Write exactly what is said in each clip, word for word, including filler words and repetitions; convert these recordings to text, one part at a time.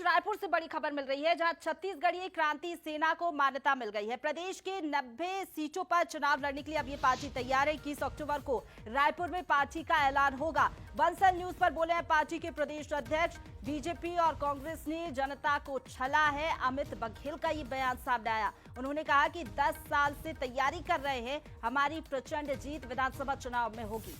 रायपुर से बड़ी खबर मिल रही है, जहां छत्तीसगढ़ीय क्रांति सेना को मान्यता मिल गई है। प्रदेश के नब्बे सीटों पर चुनाव लड़ने के लिए अब ये पार्टी तैयार है। इक्कीस अक्टूबर को रायपुर में पार्टी का ऐलान होगा। वंसल न्यूज पर बोले हैं पार्टी के प्रदेश अध्यक्ष। बीजेपी और कांग्रेस ने जनता को छला है, अमित बघेल का ये बयान सामने आया। उन्होंने कहा कि दस साल से तैयारी कर रहे हैं, हमारी प्रचंड जीत विधानसभा चुनाव में होगी।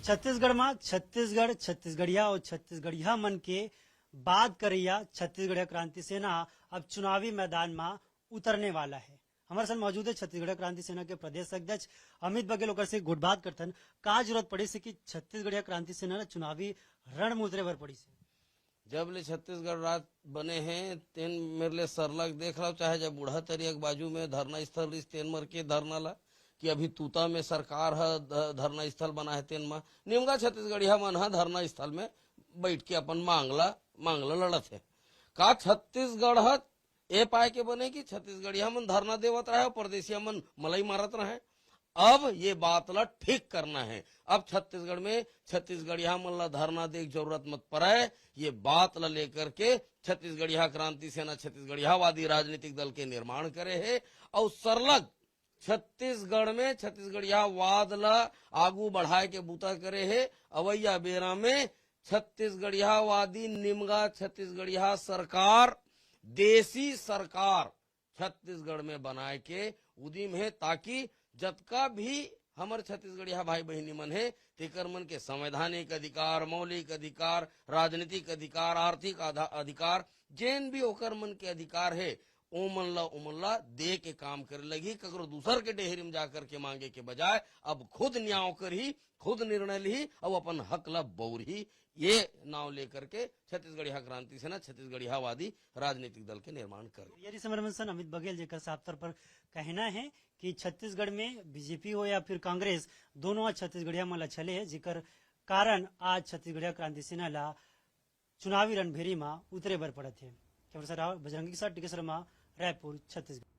छत्तीसगढ़ में छत्तीसगढ़, छत्तीसगढ़िया और छत्तीसगढ़िया मन के बात करैया छत्तीसगढ़िया क्रांति सेना अब चुनावी मैदान में उतरने वाला है। हमारे साथ मौजूद है छत्तीसगढ़िया क्रांति सेना के प्रदेश अध्यक्ष अमित बघेल। ओकर से गोठबात करथन, का जरूरत पड़ी से कि छत्तीसगढ़िया क्रांति सेना ला चुनावी रण में उतरे बर पड़ी से? जब ले छत्तीसगढ़ राज बने हे, तेन मेर ले सरलग देख रहा, चाहे जब बूढ़ा तरिया के बाजू में धरना स्थल रहिस, तेन मर के धरना ला, कि अभी तूता में सरकार ह ध-, धरना स्थल बना है, तेन म निमगा छत्तीसगढ़िया मन ह धरना स्थल में बैठ के अपन मांग ला, मांग ला लड़त है। का छत्तीसगढ़ ह ए पाए के बने कि छत्तीसगढ़िया मन धरना देवत रहे और परदेसिया मन मलई मारत रहे? अब ये बात ला ठीक करना है। अब छत्तीसगढ़ में छत्तीसगढ़िया मन ला धरना दे के जरूरत मत पड़े। ये बात ला लेकर के छत्तीसगढ़िया क्रांति सेना छत्तीसगढ़ियावादी राजनीतिक दल के निर्माण करे हे और सरलग छत्तीसगढ़ में छत्तीसगढ़ियावाद ला आगू बढ़ाए के बूता करे हे। अवैया बेरा में छत्तीसगढ़ियावादी निमगा छत्तीसगढ़िया सरकार, देसी सरकार छत्तीसगढ़ में बनाए के उदिम हे, ताकि जतका भी हमर छत्तीसगढ़िया भाई बहिनी मन हे, तेकर मन के संवैधानिक अधिकार, मौलिक अधिकार, राजनीतिक अधिकार, आर्थिक आधा-, अधिकार, जेन भी ओकर मन के अधिकार हे, ओमन ला, ओमन ला दे के काम करे लगही। ककरो दूसर के डेहरी में जा करके मांगे के बजाय अब खुद न्याव करही, खुद निर्णय लिही, अउ अपन हक ला बउरही। ये नाव लेकर के छत्तीसगढ़िया क्रांति सेना छत्तीसगढ़ियावादी राजनीतिक दल के निर्माण करे। यदि समरमन सन अमित बघेल जेकर साफ तौर पर कहना है कि छत्तीसगढ़ में बीजेपी हो या फिर कांग्रेस, दोनों आज छत्तीसगढ़िया मन ला छले है, जेकर कारण आज छत्तीसगढ़िया क्रांति सेना ला चुनावी रणभेरी में उतरे बर पड़त है। कैमरा राव बजरंगी के साथ टीके शर्मा, रायपुर, छत्तीसगढ़।